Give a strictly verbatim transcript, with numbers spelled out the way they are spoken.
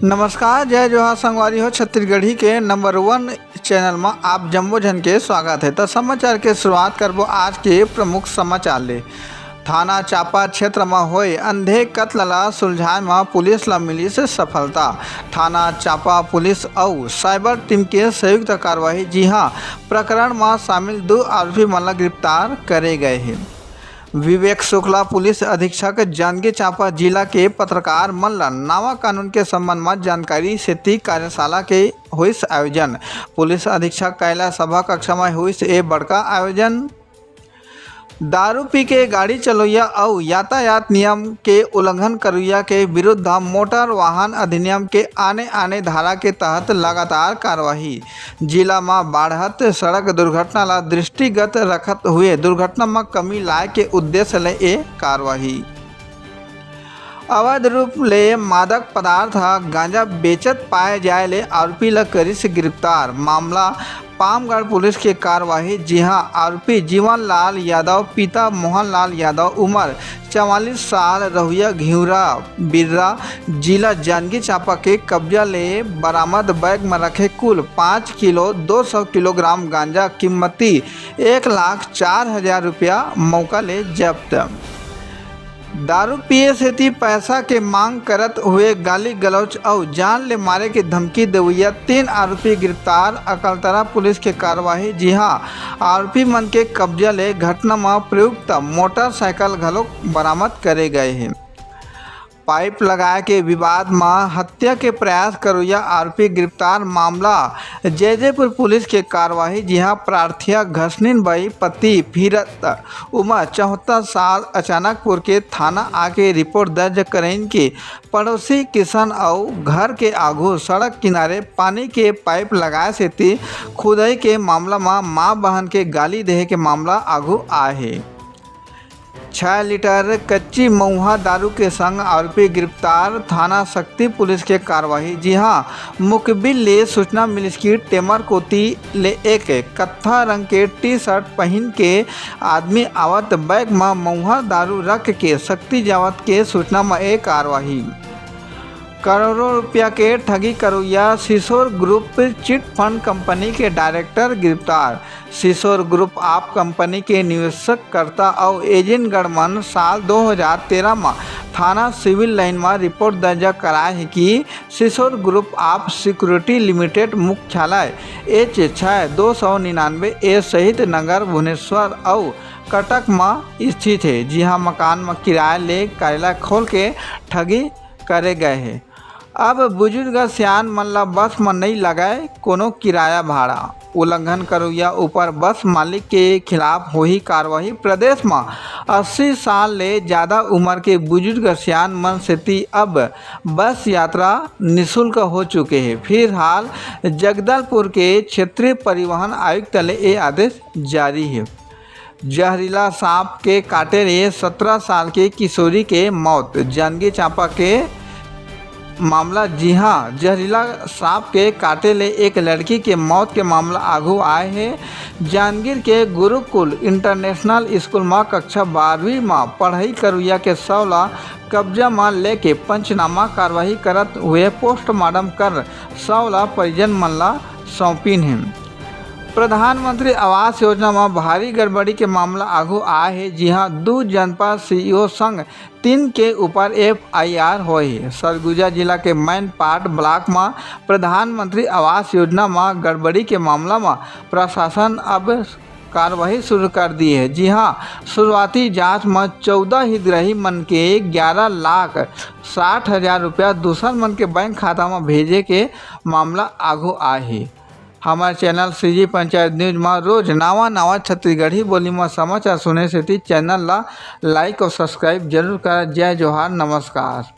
नमस्कार, जय जोहार संगवारी हो। छत्तीसगढ़ी के नंबर वन चैनल म आप जम्मो झन के स्वागत हे। त समाचार के शुरुआत करबो आज के प्रमुख समाचार ले। थाना चांपा क्षेत्र म होए अंधे कत्ल ला सुलझाए म पुलिस ला मिलिस सफलता। थाना चांपा पुलिस अउ साइबर टीम के संयुक्त कार्रवाई, जिहां प्रकरण म शामिल दू आरोपी मन ला गिरफ्तार करे गए हे। विवेक शुक्ला, पुलिस अधीक्षक, जांजगीर चांपा जिला के पत्रकार मन ला नवा कानून के संबंध म जानकारी सेती कार्यशाला के होइस आयोजन। पुलिस अधीक्षक कैलाश सभा कक्षा म होइस ए बड़का आयोजन। दारू पी के गाड़ी चलवइया अउ यातायात नियम के उल्लंघन करइया के विरुद्ध मोटर वाहन अधिनियम के आने-आने धारा के तहत लगातार कार्रवाई। जिला म बाढ़त सड़क दुर्घटना ला दृष्टिगत रखत हुए दुर्घटना म कमी लाए के उद्देश्य ले ए कार्रवाई। अवैध रूप ले मादक पदार्थ ह गांजा बेचत पाए जाए ले आरोपी ल करिस गिरफ्तार। मामला पामगढ़ पुलिस के कार्रवाई, जिहां आरोपी जीवन लाल यादव, पिता मोहन लाल यादव, उम्र चवालीस साल, रहुइया घिउरा बिर्रा, जिला जांजगीर चांपा के कब्जा ले बरामद बैग म रखे कुल पाँच किलो दो सौ किलोग्राम गांजा, कीमती एक लाख चार हजार रुपया, मौका ले जब्त। दारू पिए सेती पैसा के मांग करत हुए गाली गलौच अउ जान ले मारे के धमकी देवइया तीन आरोपी गिरफ्तार। अकलतरा पुलिस के कार्रवाई, जिहां आरोपी मन के कब्जा ले घटना म प्रयुक्त मोटरसाइकिल घलोक बरामद करे गए हे। पाइप लगाए के विवाद म हत्या के प्रयास करोइया आरोपी गिरफ्तार। मामला जैजेपुर पुलिस के कार्रवाई, जिहां प्रार्थिया घसनीन बाई पति फिरत उमर चौहत्तर साल अचानकपुर के थाना आके रिपोर्ट दर्ज करेन के पड़ोसी किशन अउ घर के आघू सड़क किनारे पानी के पाइप लगाए सेती खुदई के मामला म मां बहन के गाली देहे के मामला आघू आए हे। छह लीटर कच्ची मऊहा दारू के संग आरोपी गिरफ्तार। थाना सक्ती पुलिस के कार्रवाई, जिहां मुखबिर ले सूचना मिलिस कि टेमर कोती ले एक कत्था रंग के टी शर्ट पहिन के आदमी आवत बैग म मऊहा दारू रख के सक्ती जावत के सूचना म ए कार्रवाई। करोड़ों रुपया के ठगी करोइया सिसोर ग्रुप चिट फंड कंपनी के डायरेक्टर गिरफ्तार। सिसोर ग्रुप ऑफ कंपनी के निवेशकर्ता अउ एजेंट गण मन साल दो हज़ार तेरह म थाना सिविल लाइन म रिपोर्ट दर्ज कराए हे कि सिसोर ग्रुप ऑफ सिक्योरिटी लिमिटेड मुख्यालय एच छः दो सौ निन्यानवे ए शहीद नगर भुवनेश्वर अउ कटक म स्थित हे, जिहां मकान म किराया ले कार्यालय खोल के ठगी करे गए हे। अब बुजुर्ग सियान मन ला बस म नइ लगाए कोनो किराया भाड़ा। उल्लंघन करोइया ऊपर बस मालिक के खिलाफ होही कार्रवाई। प्रदेश म अस्सी साल ले ज्यादा उम्र के बुजुर्ग सियान मन सेती अब बस यात्रा निशुल्क हो चुके हे। फिलहाल जगदलपुर के क्षेत्रीय परिवहन आयुक्त ले ए आदेश जारी हे। जहरीला सांप के काटे ले सत्रह साल के किशोरी के मौत। जांजगीर चांपा के मामला, जी हां, जहरीला सांप के काटे ले एक लड़की के मौत के मामला आघू आए हे। जांजगीर के गुरुकुल इंटरनेशनल स्कूल म कक्षा बारहवीं म पढ़ई करोइया के शव ला कब्जा म लेके पंचनामा कार्रवाई करत हुए पोस्टमार्टम कर शव ला परिजन मन ला सौंपिन हे। प्रधानमंत्री आवास योजना म भारी गड़बड़ी के मामला आघू आए हे, जिहां दू जनपद सीईओ संग तीन के ऊपर एफआईआर होए हे। सरगुजा जिला के मैनपाट ब्लॉक म प्रधानमंत्री आवास योजना म गड़बड़ी के मामला म प्रशासन अब कार्रवाई शुरू कर दी हे। जी हां, शुरुआती जांच म चौदह हितग्राही मन के ग्यारह लाख साठ हजार रुपया दूसर मन के बैंक खाता म भेजे के मामला आघू आए हे। हमर चैनल सीजी पंचायत न्यूज म रोज नवा नवा छत्तीसगढ़ी बोली म समाचार सुने सेती चैनल ला लाइक अउ सब्सक्राइब जरूर करा। जय जोहार, नमस्कार।